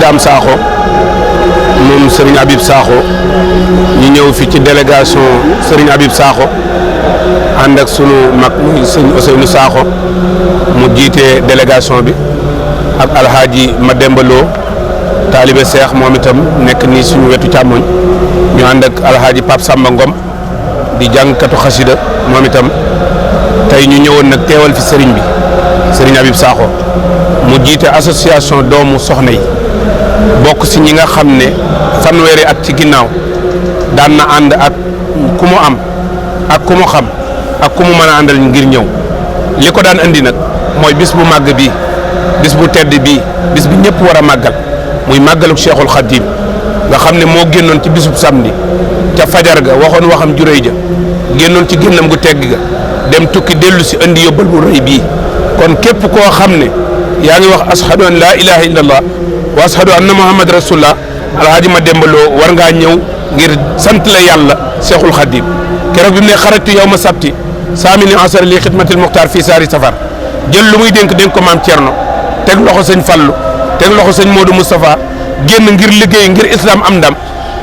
Thiam Sakho moom Serigne Habib Sakho ñu ñëw fi ci délégation Serigne Habib Sakho ànd ak sunu mag muy sëñ Ousseynou Sakho mu jiite délégation bi ak alhaaji Mademba Lo taalibe Seex moom itam nekk nii suñu wetu càmmoñ ñu ànd ak alhaaji Pape Samba Ngom di jàngkatu xasida moom itam tey ñu ñëwoon nag teewal fi Serigne bi Serigne Habib Sakho mu jiite association doomu soxna yi bokk si ñi nga xam ne fanweeri at ci ginnaaw daan na ànd ak ku mu am ak ku mu xam ak ku mu mën a àndal ngir ñëw li ko daan andi nag mooy bis bu màgg bii bis bu tedd bii bis bi ñëpp war a màggal muy màggaluk Cheikhul Khadim nga xam ne moo génnoon ci bisub samedi ca fajar ga waxoon waxam ju rëy ja génnoon ci génnam gu tegg ga dem tukki dellu si andi yóbbal bu rëy bii kon képp koo xam ne yaa ngi wax ashadu an laa ilaha illallah wa ashadu anna muhammad rasulullah alhaaji Mademba Lo war ngaa ñëw ngir sant la yàlla Cheikhul Khadim keroog bi mu ne xarajtu yawma sabti saamini asar li xidmatil muxtaar fii saari safar jël lu muy dénk ko maam Thierno teg loxo sëñ Fallu teg loxo sëñ Modou Moustapha génn ngir liggéey ngir islam am ndam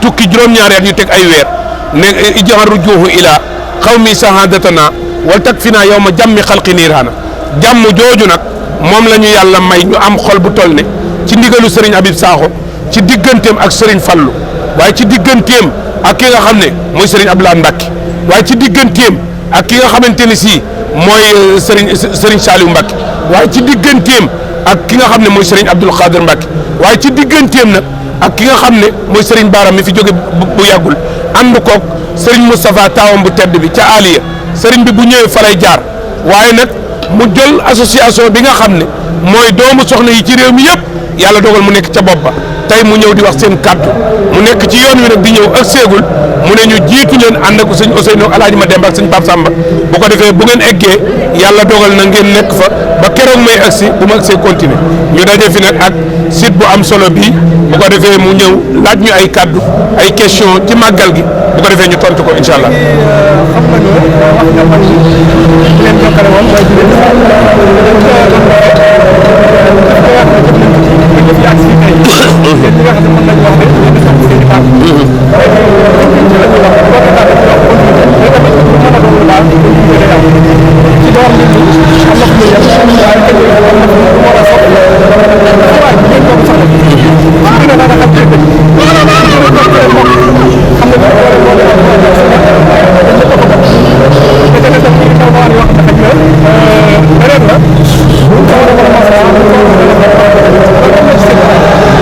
tukki juróom-ñaari at yu teg ay weer ne ijaar rujuhu ila xawmi sahadatana wal takfina yawma jàmmi xalqi niiraana jàmm jooju nag moom la ñu yàlla may ñu am xol bu toll ne ci ndigalu Serigne Habib Sakho ci digganteem ak Serigne Fallu waaye ci digganteem ak ki nga xam ne mooy Serigne Abdoulaye Mbacke waaye ci digganteem ak ki nga xamante ne si mooy Serigne Saliou Mbacke waaye ci digganteem ak ki nga xam ne mooy Serigne Abdoul Khadir Mbacke waaye ci digganteem nag ak ki nga xam ne mooy Serigne Bara mi fi jóge bu yàggul ànd koog Serigne Moustapha taawam bu tedd bi ca Aliya Serigne bi bu ñëwee fa lay jaar waaye nag mu jël association bi nga xam ne mooy doomu soxna yi ci réew mi yëpp yàlla dogal mu nekk ca bopp ba tey mu ñëw di wax seen kàddu mu nekk ci yoon wi nag di ñëw ak seegul mu ne ñu jiitu leen ànd ak sëñ Ousseynou alhaaji Mademba ak sëñ Pape Samba bu ko defee bu ngeen eggee yàlla dogal na ngeen nekk fa ba keroog may agsi bu ma agsee continuer ñu daje fi nag ak site bu am solo bii bu ko defee mu ñëw laaj ñu ay kàddu ay question ci màggal gi bu ko defee ñu tontu ko incha allah.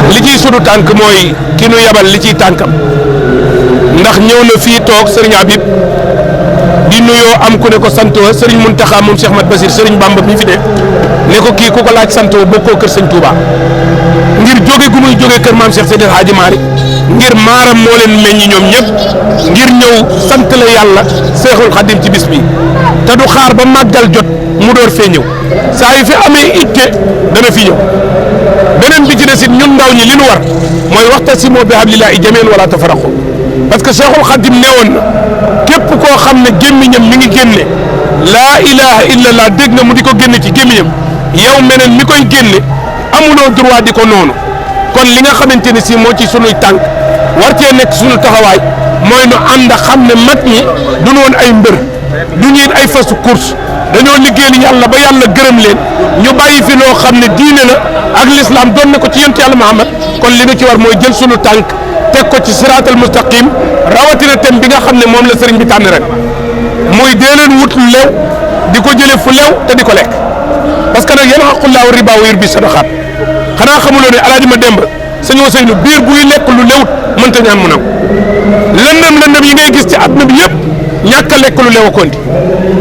li ciy sunu tànk mooy ki nu yabal li ciy tànkam ndax ñëw na fii toog Serigne Habib di nuyoo am ku ne ko sant wa Serigne Mountakha moom Cheikh Mat Basir Serigne Bamba mi fi ne ko kii ku ko laaj sant wa bokkoo kër Sëñ Touba ngir jóge gu muy jóge kër maam Cheikh Seydil Hadji Malick ngir maaram moo leen meññi ñoom ñëpp ngir ñëw sant la yàlla Seexul Xadim ci bis bi te du xaar ba màggal jot mu door fee ñëw saa yu fi amee itte dana fi ñëw beneen bi ci des it ñun ndaw ñi li nu war mooy waxtasimu bi hablillahi jamii'an wala tafarraqu parce que Seexul Xadim newoon na képp koo xam ne gémmiñam mi ngi génne laa ilaha illallah dégg nga mu di ko génne ci gémmiñam yow meneen mi koy génne amuloo droit di ko noonu kon li nga xamante ne si moo ci sunuy tànk war cee nekk sunu taxawaay mooy nu ànd xam ne mag ñi duñu woon ay mbër du ñu ay fasu course dañoo liggéeyal yàlla ba yàlla gërëm leen ñu bàyyi fi loo xam ne diine la ak l'islam doon na ko ci yonent yàlla Muhammad kon li nu ci war mooy jël sunu tànk teg ko ci siraatal mustaqim rawatina thème bi nga xam ne moom la sëriñ bi tànn ren muy dee leen wut lu lew di ko jëlee fu lew te di ko lekk parce que nag yamhaqullahu riba wa yurbi sadaqaat xanaa xamuloo ne alaaji Mademba sëñ Ousseynou biir buy lekk lu lewut mënta ñaan mu nangu lëndëm yi ngay gis ci àdduna bi yëpp ñàkk a lekk lu lew a kondi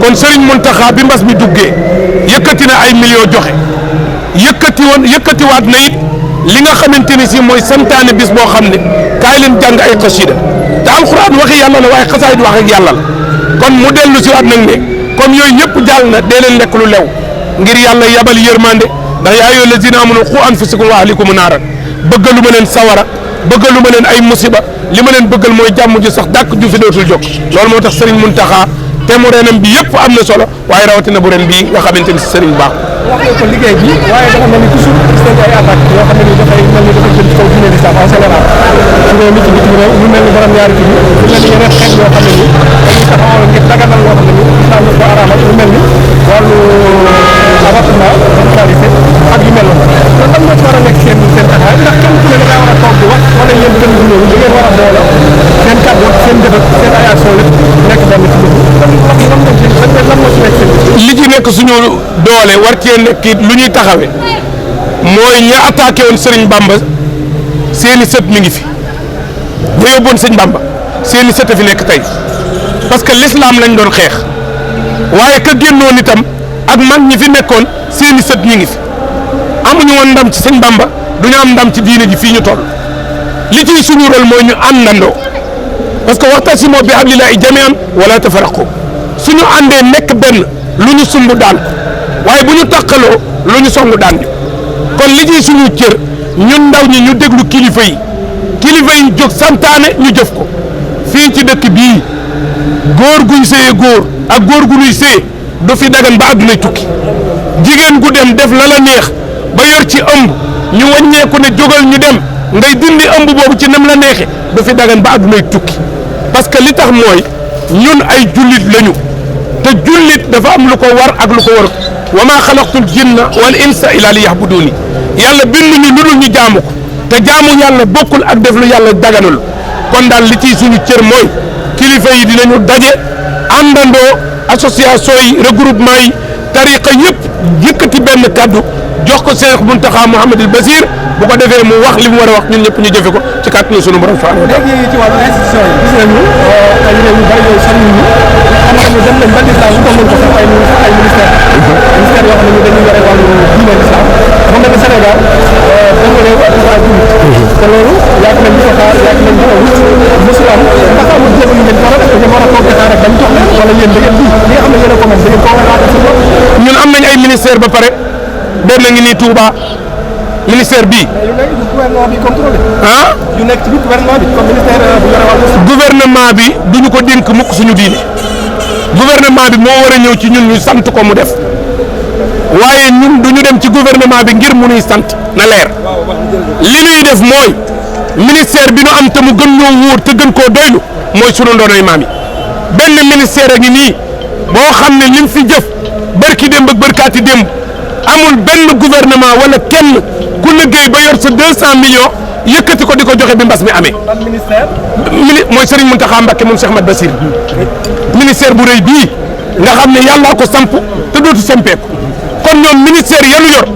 kon Serigne Mountakha bi mbas mi duggee yëkkati na ay millions joxe yëkkatiwaat na it li nga xamante ni si mooy santaane bis boo xam ne kaay leen jàng ay xasida te alxuraan waxi yàlla la waaye xasaayid wax ak yàlla la kon mu dellu si waat nag ne comme yooyu yëpp jàll na dee leen lekk lu lew ngir yàlla yabal yërmande ndax yaa ayyuhal lazina amanu qu anfusakum wa ahlikum naaran bëggalu ma leen sawara bëggalu ma leen ay musiba li ma leen bëggal mooy jàmm ju sax dàkk ju fi dootul jóg loolu moo tax Serigne Mountakha te mu renam bi yëpp am na solo waaye rawatina bu ren bii nga xamante ni si sëriñ baax. wax nga ko liggéey bi waaye dafa mel ni toujours gis nañ ay attaques yoo xam ne nii dafay mel ni dafa jëm ci kaw diine l'islam en général su dee nit ci bitim réew ñu mel ni borom ñaari tur yi ñu mel ni yeneen xeet yoo xam ne nii dañuy taxawal ngir daganal loo xam ne nii islam ko araamal lu mel ni wàllu avortement médicalisé ak yu mel noonu loolu lan moo ci war a nekk seen taxawaay ndax kenn ku ne da ngaa war a toog di wax wala yéen gën bu ñëw da ngeen war a boole seen kàddu seen jëf seen ay action lépp nekk benn ci lan moo ci nekk seen li ci nekk suñu doole war cee nekk lu ñuy taxawe mooy ñi attaqué woon Serigne Bamba seeni sët mi ngi fi ña yóbboon Serigne Bamba seeni sët a fi nekk tey parce que l'islam lañ doon xeex waaye ka génnoon itam ak mag ñi fi nekkoon seeni sët ñi ngi fi amuñu woon ndam ci Serigne Bamba duñu am ndam ci diine ji fii ñu toll li ciy suñu rôle mooy ñu àndandoo parce que wa'tasimu bi hablillahi jami'an wala tafarraqu suñu àndee nekk benn lu ñu sumb daan waaye bu ñu tàqaloo lu ñu song daan ñu kon li ciy suñu cër ñun ndaw ñi ñu déglu kilifa yi jóg santaane ñu jëf ko fii ci dëkk bii góor guñ sëyee góor ak góor gu nuy sëyee du fi dagan ba àddunay tukki jigéen gu dem def la la neex ba yor ci ëmb ñu wàññeeku ne jógal ñu dem ngay dindi ëmb boobu ci nam la neexe du fi dagan ba àddunay tukki parce que li tax mooy ñun ay jullit lañu te jullit dafa am lu ko war ak lu ko warut wa maa xalaqtul jinna wal insa illa li yahbuduni yàlla binduñu lu dul ñu jaamu ko te jaamu yàlla bokkul ak def lu yàlla daganul kon daal li ciy suñu cër mooy kilifa yi dinañu daje àndandoo association yi regroupement yi tariqa yëpp yëkkati benn kaddu jox ko Cheikh Mountakha Mouhamadul Basir bu ko defee mu wax li mu war a wax ñun ñëpp ñu jëfe ko ci kàttanu sunu borom subhanahu wa taala. léegi ci wàllu institution yi gis nañu ay réew yu bari yooyu sonn ñu xam nga dem nañ ba l'islam su ko mën ko sax ay ministère yoo xam ne dañuy yore wàllu diine l'islam dafa mel ni Sénégal dañ ko réew ak waa jullit te loolu yàgg nañ di ko xaar yàgg nañ di ko wut mosul am ndax amul jéego yu ngeen war a def ngeen war a toog di xaar rek bañ jox leen wala yéen da ngeen li nga xam ne yéen a ko mën da ngeen koo war a def ñun am nañ ay ministère ba pare benn ngi nii Touba ministère bii. yu nekk ci gouvernement bi contrôlé. ah. yu nekk ci biir gouvernement bi comme ministère bu yore wàllu. gouvernement bi duñu ko dénk mukk suñu diine gouvernement bi moo war a ñëw ci ñun ñu sant ko mu def waaye ñun duñu dem ci gouvernement bi ngir mu nuy sant na leer li ñuy def mooy ministère bi nu am te mu gën ñoo wóor te gën koo doylu mooy sunu ndoonoy maam yi benn ministère a ngi nii boo xam ne lim fi jëf barki démb ak barkaati démb amul benn gouvernement wala kenn ku liggéey ba yor sa 200 millions yëkkati ko di ko joxe bi mbas mi amee. ban ministère. mooy Serigne Mountakha Mbacké moom Cheikh Ahmad Bassir ministère bu rëy bii nga xam ne yàllaa ko samp te dootu sempeeku kon ñoom ministère yanu yor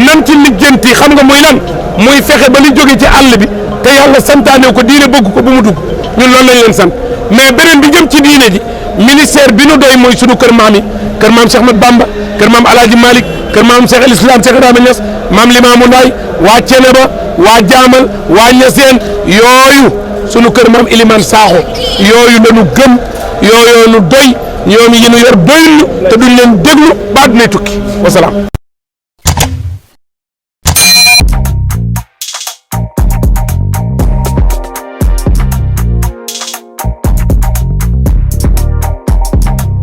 nan ci lijjanti xam nga muy lan muy fexe ba li jóge ci àll bi te yàlla santaane ko diine bëgg ko bu mu dugg ñun loolu lañ leen sant mais beneen bi jëm ci diine ji ministère bi nu doy mooy sunu kër maam yi kër maam Cheikh Ahmad Bamba kër maam El Hadj Malick kër maam Cheikh El Islam Cheikh Ibrahima Niass maam Limamou Laye waa Ceneba waa Jaamal waa Ñaseen yooyu sunu kër maam Ilimane Sakho yooyu la ñu gëm yooyu nu doy ñoom yi ñu yor doyul te duñ leen déglu ba dina tukki wasalaam.